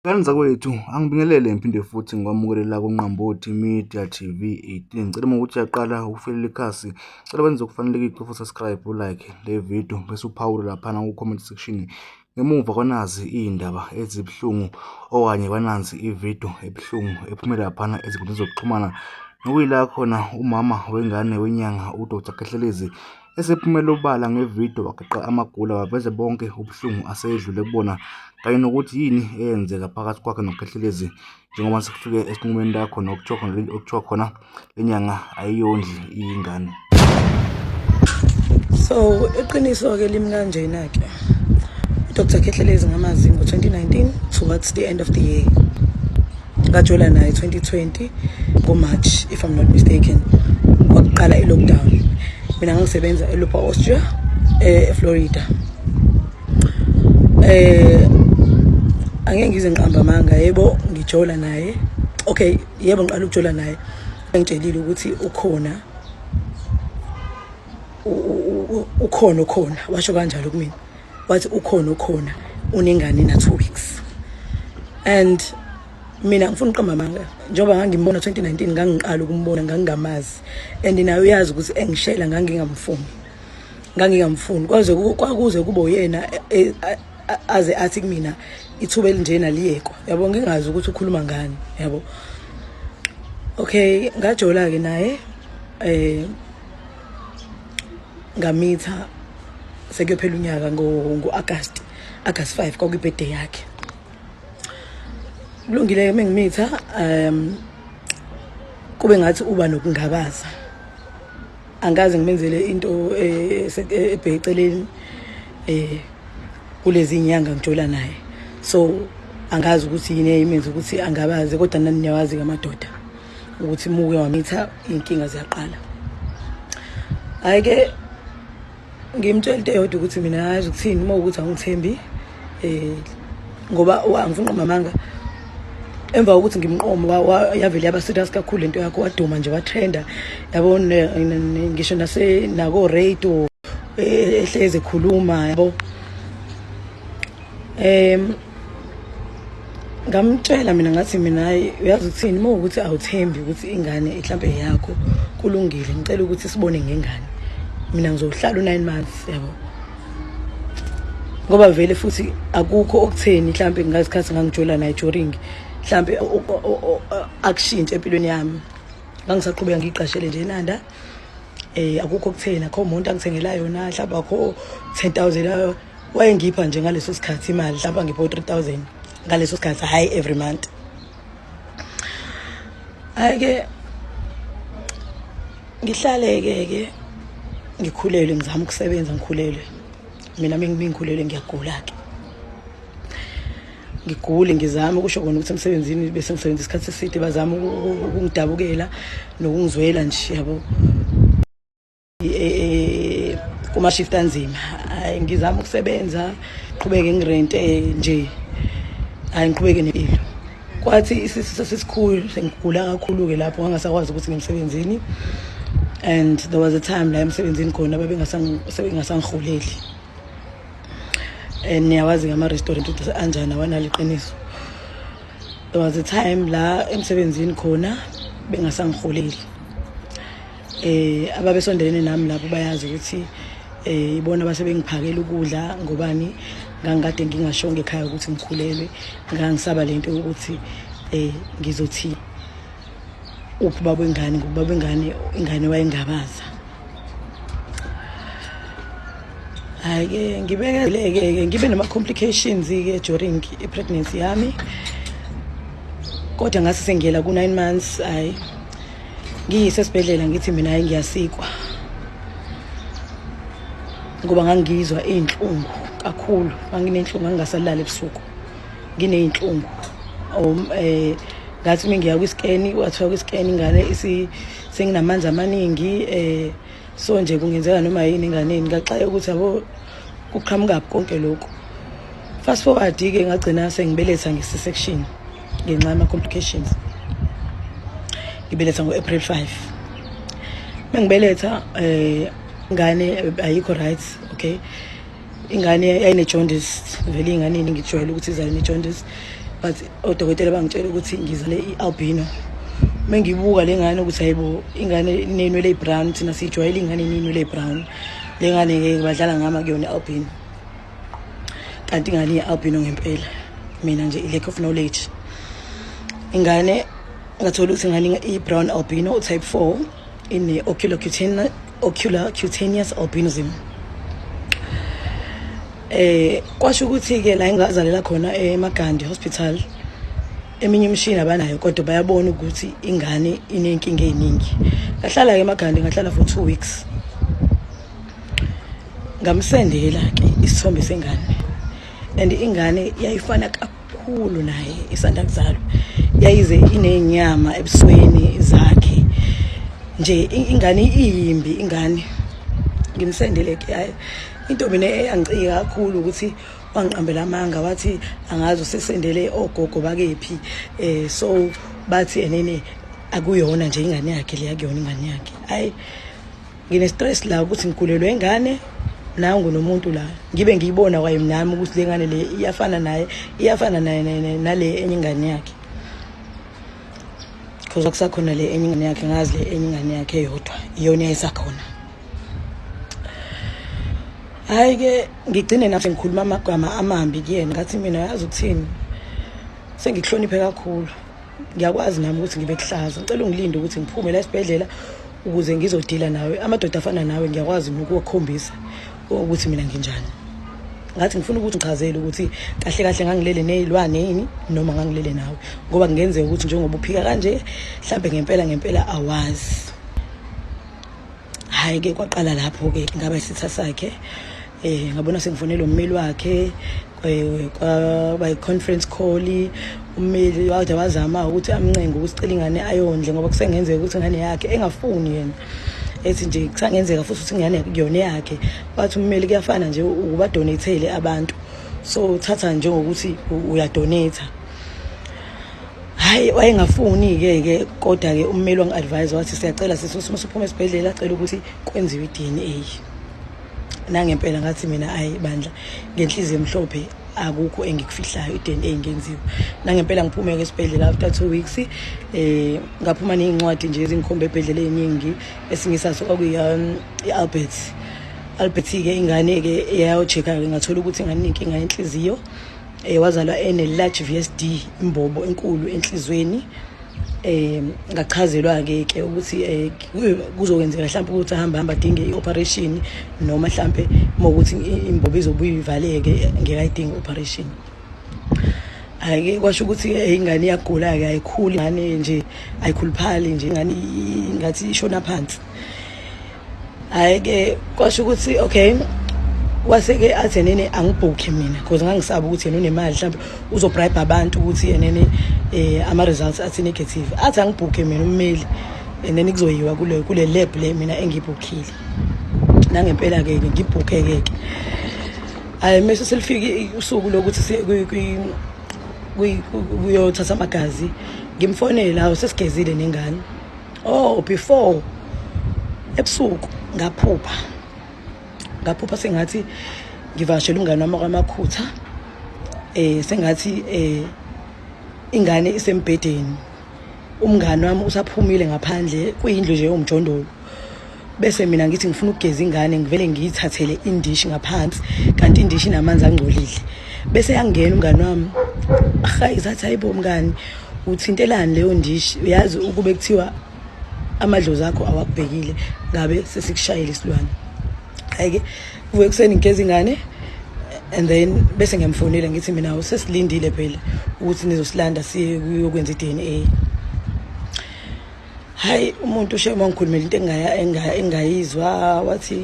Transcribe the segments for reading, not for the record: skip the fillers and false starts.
Ngane zakwethu, angibingelele ngiphinde futhi ngikwamukele la kuNqambothi Media TV 18. Ngicela uma ukuthi uyaqala ukufelela ikhasi, ngicela wenze okufanelekile ucofa subscribe, ulike le video bese uphawula laphana ku-comment section. Ngemuva kwanazi iy'ndaba ezibuhlungu okanye kwanansi ividiyo ebuhlungu ephume laphana ezinkundleni zokuxhumana nokuyila khona umama wengane wenyanga uDr Khehlelezi Esephumele obala ngevidiyo wageqa amagula waveza bonke ubuhlungu aseyedlule kubona kanye nokuthi yini eyenzeka phakathi kwakhe noKhehlelezi njengoba sekufike esinqumeni la khona okuthiwa khona okuthiwa khona le nyanga ayiyondli iyingane. So iqiniso-ke limi kanjena-ke uDr Khehlelezi ngamazi ngo-2019 towards the end of the year ngajola naye 2020 ngoMarch if I'm not mistaken kwakuqala i-lockdown mina ngangisebenza eLupa Austria eFlorida angeke ngize ngiqamba amanga yebo ngijola naye okay yebo ngiqala ukujola naye ngitshelile ukuthi ukhona ukhona ukhona washo kanjalo kumina wathi ukhona ukhona unengane na 2 weeks and mina ngifuna uqamba amanga njengoba ngangimbona 2019 ngangiqala ukumbona ngangingamazi and naye uyazi ukuthi engishela ngangingamfuni ngangingamfuni kwaze kwakuze kube uyena e, e, aze athi kumina ithuba elinjena liyekwa yabo ngingazi ukuthi ukhuluma ngani yabo okay ngajola ke naye eh ngamitha sekuyophela unyaka ngo-August August 5 kwakuyibirthday yakhe kulungile ke mengimitha um kube ngathi uba nokungabaza angaze ngimenzele into eh, eh, ebheceleni eh kulezi nyanga ngijola naye so angazi ukuthi yini eyimenza ukuthi angabaze kodwa nani niyawazi kamadoda ukuthi muke wamitha inkinga ziyaqala hayi ke ngimtshela into eyodwa ukuthi mina yazi ukuthini uma ukuthi angithembi eh ngoba angifuni uqamba amanga emva kokuthi ngimqome yavele yaba serious kakhulu lento yakho waduma nje watrenda yabo ngisho nase nako radio eh, ehleze ekhuluma yabo ngamtshela mina ngathi mina hayi uyazi ukuthini uma ukuthi awuthembi ukuthi ingane mhlampe yakho kulungile ngicela ukuthi sibone ngengane mina ngizohlala u-9 months yabo ngoba vele futhi akukho okutheni mhlampe ngazikhathi ngangijola naye during mhlampe akushintshe empilweni yami ngangisaqhubeka ngiyiqashele nje enanda eh akukho okutheni akho umuntu angithengela yona mhlawumbe akho 10000 wayengipha nje ngaleso sikhathi imali mhlawumbe angipha u-3000 ngaleso sikhathi hhayi every month hhayi-ke ngihlale-ke ke ngikhulelwe ngizama ukusebenza ngikhulelwe mina mingikhulelwe ngiyagula-ke ngigule ngizama ukusho kona ukuthi emsebenzini bese ngisebenza isikhathi eside bazama ukungidabukela nokungizwela nje yabo e, e, kuma-shift anzima hayi ngizama ukusebenza qhubeke ngirente nje hayi ngiqhubeke nempilo kwathi isisu sesisikhulu sengigula kakhulu-ke lapho ngangasakwazi ukuthi ngimsebenzini and there was a time la emsebenzini khona babengasangiholeli and niyawazi ngama-restaurant ukuthi anjani awanalo iqiniso there was a time la emsebenzini khona bengasangiholeli eh ababesondelene nami lapho bayazi ukuthi eh ibona base bengiphakela ukudla ngobani ngangikade ngingashongo ekhaya ukuthi ngikhulelwe ngangisaba lento ukuthi eh ngizothi uphi baba wengane ngoba baba wengane ingane wayengabaza hayi ke ngibekeleke ke ngibe nama complications ke during i pregnancy yami kodwa ngase sengiyela ku 9 months hayi ngiyise esibhedlela ngithi mina hayi ngiyasikwa ngoba ngangizwa iy'nhlungu kakhulu nganginenhlungu ngangingasalali ebusuku nginey'nhlungu um ngathi uma ngiya kwiskeni kwathiwa kwiskeni ingane senginamanzi amaningi um so nje kungenzeka noma yini enganeni ngaxaye ukuthi yabo kuqhamukaphi konke lokhu fast forward-ke ngagcina sengibeletha nge-c-section ngenxa yama-complications ngibeletha ngo-April 5 mengibeletha eh ingane ayikho right okay ingane yayine jaundice vele ingane ngijwayele ukuthi izale ne jaundice But odokotela bangitshela ukuthi ngizale i-albino. Mengibuka le ngane ukuthi hayibo, ingane inenwele eyi-brown, thina siyijwayele ingane inenwele eyi-brown, le ngane-ke badlala ngama kuyona i-albino, kanti ingane iyi-albino ngempela. Mina nje i-lack of knowledge. Ingane ngathola ukuthi ingane i-brown albino type 4, ine-ocular cutaneous albinism. Kwasho ukuthi ke la engazalela khona eMagandi Hospital, eminye imishini abanayo, kodwa bayabona ukuthi ingane inenkinga eziningi. Ngahlala ke eMagandi, ngahlala for 2 weeks. Ngamsendela ke isithombe sengane, and ingane yayifana kakhulu naye isanda kuzalwa, yayize inenyama ebusweni zakhe nje. Ingane iyimbi ingane. Ngimsendele ke, hayi, into mina eyangicika kakhulu ukuthi wangiqambela amanga, wathi angazi usesendele ogogo bakephi, so bathi enene akuyona nje ingane yakhe le, akuyona ingane yakhe. Hayi, ngine stress la ukuthi ngigulelwe ingane, nangu nomuntu la ngibe ngiyibona kwaye nami ukuthi le ngane le iyafana naye, iyafana naye nale enye ingane yakhe, because akusakhona le enye ingane yakhe. Ngazi le enye ingane yakhe eyodwa iyona yayisakhona. Hayi ke, ngigcine nathi ngikhuluma amagama amambi kuyena. Ngathi mina, yazi ukuthini, sengikuhloniphe kakhulu, ngiyakwazi nami ukuthi ngibe kuhlaza. Ngicela ungilinde ukuthi ngiphume la esibhedlela ukuze ngizodila nawe. Amadoda afana nawe ngiyakwazi nokuwakhombisa ukuthi mina nginjani. Ngathi ngifuna ukuthi ngichazele ukuthi kahle kahle ngangilele nezilwane yini noma ngangilele nawe, ngoba kungenzeka ukuthi njengoba uphika kanje, mhlambe ngempela ngempela awazi. Hayi ke, kwaqala lapho ke ngaba isitha sakhe. Ngabona sengifonela ummeli wakhe, kwaba i-conference call. Ummeli wade wazama ukuthi amncenge ukuthi cela ingane ayondle, ngoba kusengenzeka ukuthi ingane yakhe, engafuni yena, ethi nje kusangenzeka futhi ukuthi ingane kuyona yakhe. Wathi ummeli kuyafana nje ukuba-donate-ele abantu, so thatha njengokuthi uya-donate. Hayi, wayengafuni-ke ke, kodwa-ke ummeli wangi-advise, wathi siyacela sisi uma usuphuma esibhedlela, acela ukuthi kwenziwe i-DNA. Nangempela ngathi mina, ayi bandla, ngenhliziyo emhlophe, akukho engikufihlayo, i-DNA ingenziwa. Nangempela ngiphume-ke esibhedlela after 2 weeks, ngaphuma ney'ncwadi nje ezingikhomba ebhedlela ey'ningi. Esinye saso kwakuyi-Albert. Albert-ke ingane-ke yayo-check-a-ke, ngathola ukuthi ingane inenkinga yenhliziyo. Wazalwa ene-large VSD, imbobo enkulu enhlizweni. Ngachazelwa ke ke ukuthi kuzokwenzeka mhlawumbe ukuthi ahamba hamba adinge i-operation, noma mhlambe mawukuthi imbobo izobuye ivaleke, ngeke ayidinge i-operation. Ake kwasho ukuthi ingane iyagula ke, ayikhuli ingane nje, ayikhuluphali nje ingane, ngathi ishona phansi. Hayi ke, kwasho ukuthi okay, wase-ke athi enene angibhukhe mina, because ngangisaba ukuthi yena unemali, mhlawumbe uzo-bribe abantu ukuthi enene ama-results athi negative. Athi angibhukhe mina ummeli, and then kuzoyiwa kule lab le mina engiyibhukhile. Nangempela-ke ke ngibhukhe-ke ke. Hayi, mese selifike usuku lokuthi siye kuyothatha amagazi, ngimfonele, hawu, sesigezile nengane. Oh, before, ebusuku ngaphupha sengathi ngivakashela umngane wami kwaMakhutha, sengathi ingane isembhedeni, umngane wami usaphumile ngaphandle, kuyindlu nje yomjondolo. Bese mina ngithi ngifuna ukugeza ingane, ngivele ngiyithathele indishi ngaphansi, kanti indishi inamanzi angcolile. Bese yangena umngane wami, hayi, zathi, hayibo mngani, uthintelani leyo ndishi? Uyazi ukube kuthiwa amadlozi akho awakubhekile, ngabe sesikushayela isilwane. Hayi-ke, kuvuke ekuseni ngigeza ingane, and then bese ngiyamfonela, ngithi mina usesilindile phela ukuthi nizosilanda siye kuyokwenza i-DNA. Hayi, umuntu ushe wangikhulumela into engayizwa, wathi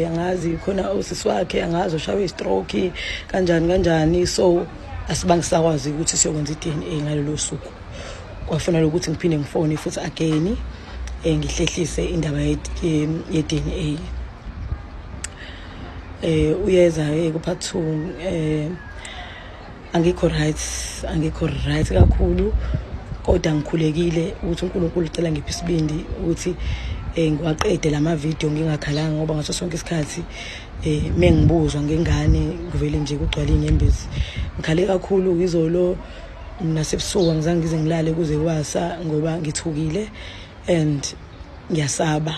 angazi khona usisi wakhe, angazi ushawe i-stroke kanjani kanjani, so asibange sakwazi ukuthi siyokwenza i-DNA ngalolo suku. Kwafanele ukuthi ngiphinde ngifone futhi again, ngihlehlise indaba ye-DNA. Uyeza ku part 2. Angikho right, angikho right kakhulu, kodwa ngikhulekile ukuthi uNkulunkulu ucela ngiphe isibindi ukuthi ngiwaqede lama video ngingakhalanga, ngoba ngaso sonke isikhathi mengibuzwa ngengane kuvele nje kugcwala inyembezi. Ngikhale kakhulu izolo. Nasebusuku angizange ngize ngilale kuze kwasa ngoba ngithukile and ngiyasaba.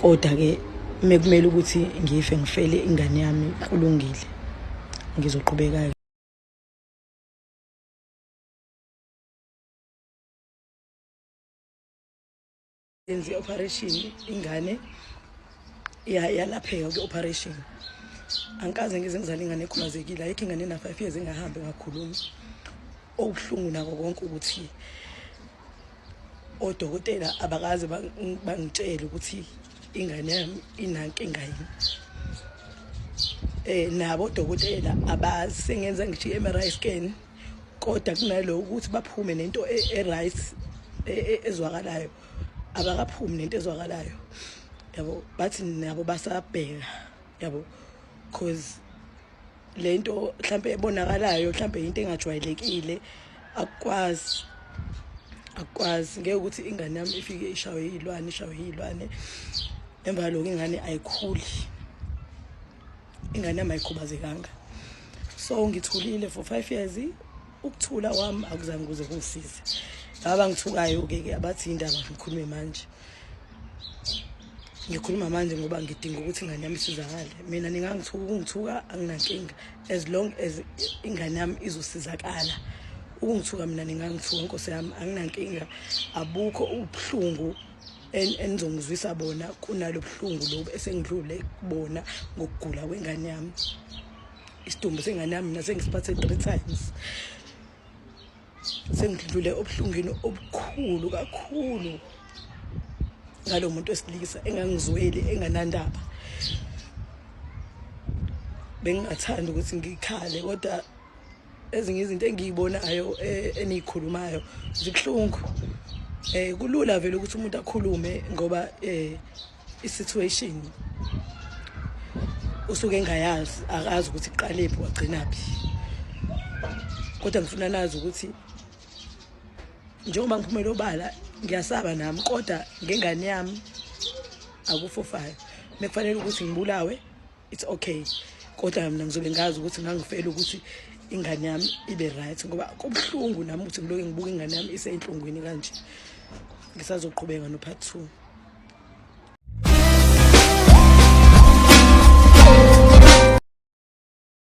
Kodwa ke mekumele ukuthi ngife ngifele ingane yami kulungile. Ngizoqhubeka. Yenze i-operation ingane yalapheka kwi-operation. Angikaze ngize ngizale ingane ekhubazekile, ayikho ingane ena-5 years engahambi engakhulumi. Okubuhlungu nako konke ukuthi odokotela abakaze bangitshele ukuthi ingane yami inankinga yini. Nabo odokotela abazi, sengenza ngisho i-MRI scan kodwa kunaloko ukuthi baphume nento e-right ezwakalayo, abakaphumi nento ezwakalayo yabo. Bathi nabo basabheka yabo, cause lento mhlambe ebonakalayo mhlambe into engajwayelekile, akukwazi akukwazi ngeke ukuthi ingane yami ifike ishawe izilwane, ishawe izilwane. Emva lokho ingane ayikhuli, ingane yami ayikhubazekanga. So ngithulile for 5 years. Ukuthula kwami akuzange kuze kungisize. Laba bangithukayo-ke ke abathi indaba ngikhulume manje, ngikhuluma manje ngoba ngidinga ukuthi ingane yami isizakale. Mina ningangithuka ukungithuka anginankinga, as long as ingane yami izosizakala. Ukungithuka mina ningangithuka nkosi yami, anginankinga. Abukho ubuhlungu enizongizwisa bona kunalo buhlungu lobu esengidlule kubona ngokugula kwengane yami. Isidumbu sengane yami mina sengisiphathe 3 times, sengidlule obuhlungwini obukhulu kakhulu ngalo muntu wesilisa engangizweli, enganandaba. Bengingathanda ukuthi ngikhale, kodwa ezinye izinto engiyibonayo eniyikhulumayo zibuhlungu. Kulula vele ukuthi umuntu akhulume ngoba i-situation usuke engayazi, akazi ukuthi iqalephi wagcinaphi. Kodwa ngifuna nazi ukuthi njengoba ngiphumela obala ngiyasaba nami, kodwa ngengane yami akufofayo. Mekufanele ukuthi ngibulawe, it's okay, kodwa mina ngizobe ngazi ukuthi ngangifela ukuthi ingane yami ibe right, ngoba kubuhlungu nami ukuthi ngiloke ngibuka ingane yami iseyinhlungwini kanje. Ngisazoqhubeka no part 2.